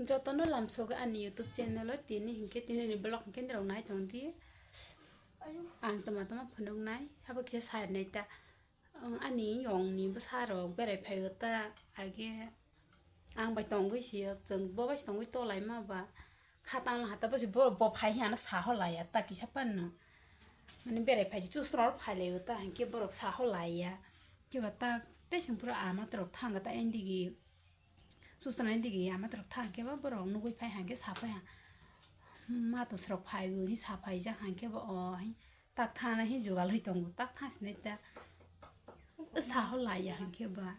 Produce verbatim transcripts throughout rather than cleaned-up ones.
Jotono lamsogwi ani YouTube channel o tini hinkhe tini ni vlog hinkhe norok nai tong di. Ang tama tama phunuk nai, abo kisa sai nai ta. Ang ani yong ni bwsa rok berai phai o ta, age ang bai tongwi si o, chwng bo bai si tongwi tolai ma ba. Kha tang hata bo si bo, bo phai hi ano sa ho laiya ta kisa pan no. Mane berai phai di chusra rok phai lai o ta, hinkhe borok sa ho laiya. Khe ba ta tei seng pura ama torok thang ta endigi. Susana digi ama torok thang khe ba borok nugwi phai hang khe sa phai ha. Ma to srok phai bo ni sa phai jak hang khe ba o hai tak thana hi jugal hoi tongo, tak thang sinai ta. Sa ho lai ya hang khe ba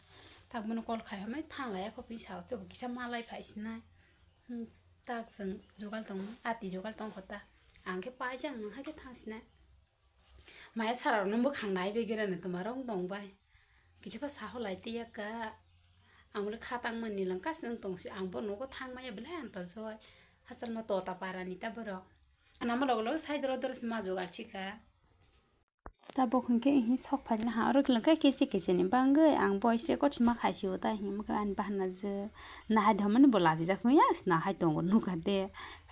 tak bono call khai hamai thang lai ya kho phi sa khe bo kisa malai phai sinai. Hmm, tak chwng jugal tong, ati jugal tong kho ta. Ang khe pai jak nang hai khe thang sinai. Maya sara rok no bwkhang nai begirano twma rong tong bai. Kisa pha saho lai tiya ka. Ang le kha tang mani lang kasing tong si ang bo nogo thang maya belai ang ta joi. Hachal ma tota para ni ta borok. Ana ma log log sai doro doro si ma jogal si ka. Ta bok hwnkhe ihi sok phai le ha oro kilang kai kisi kisi ni bangwi ang voice record si ma khai si o ta hini mokhe ani bahana je nahai dhamani bo lachi jak ya si nahai tongo nukha de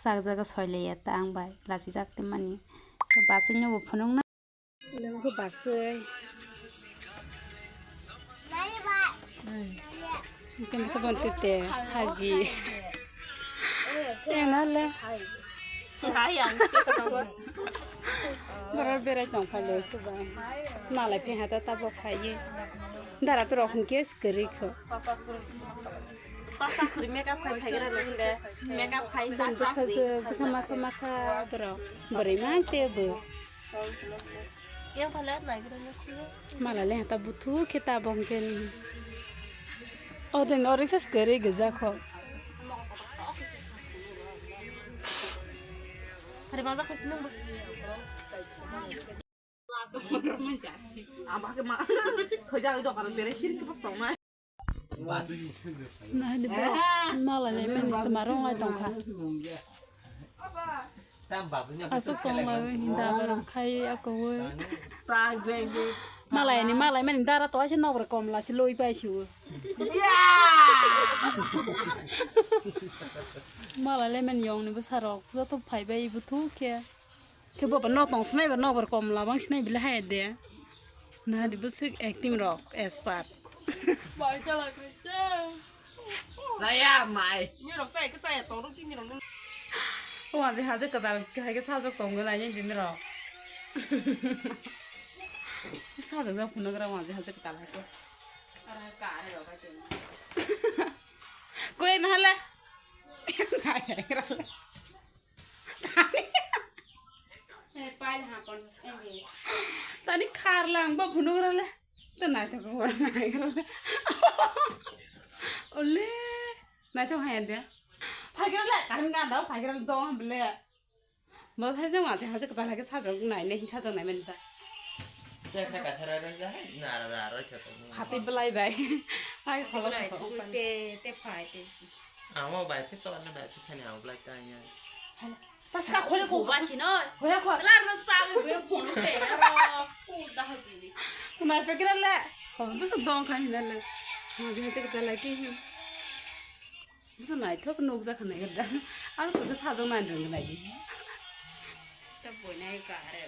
sak jaga soi le ya ta ang bai lachi jak te mani. Basui no bo phunuk na. Nang bo basui. Tei masa bon tete haji. Tei na le. Borok berai tong phai le khe ba. Malai phe hata ta bo khai ye. Dara to rok hwn ke skri kho. Makeup khai phai gra le hinde. Makeup khai ta. Bwsa masa masa borok. Bwrwi man te bo. Yang pala nai gra nuksu. Mala le hata buthu khe ta bong khe ni. O den orik sas kere geza kho. Hari maja khos nung. Abah ke ma. Khoja itu karena beres sih ke pas tong mai. Nahani bo malai le mani tama rong lai tongkha. Aswk tong lai hinda abo rong khai ako wi. Malai ni malai mani dara to aise nokra komla se loi pai se wi. Malai le mani yong ni bwsa rok joto phai bai buthu khe. Khe bo no tong sinai ba nokbar komla bang sinai bile hai de. Na di bwswk acting rok expert. Mai chala khaisa. Saya mai. Ni rok sai ke saya tong rok ni rok. O aje haje kadal hai ke sajok tong lai ni din rok. Sajok ja phunuk rok aje haje kadal hai ke. Koi na hale. Tani khar lang bo phunuk rale. To nai to ko nai rale. Ole. Nai to hai de. Phai rale kan ga da phai rale do ham le. Bo sai jong aje haje kata lage sajok nai ne sajok nai men ta. Saya kata cara ada jahit nara nara kata. Hati belai bai. Hai kholo kholo. Te te phai te. Amo bai phe chona bai phe thani amo belai tanya. Hala. Taska khole ko ba sino. Hoya ko. Lar na sa be be phone te. Aro. Ko da ho di. Ko na pe kira le. Ko bu so dong kha hin le. Mo bi ha che ta la ki. Bu so nai thok nuk ja kha nai ga da. Aro ko sa jong nai dong nai di. Ta boi nai ka re.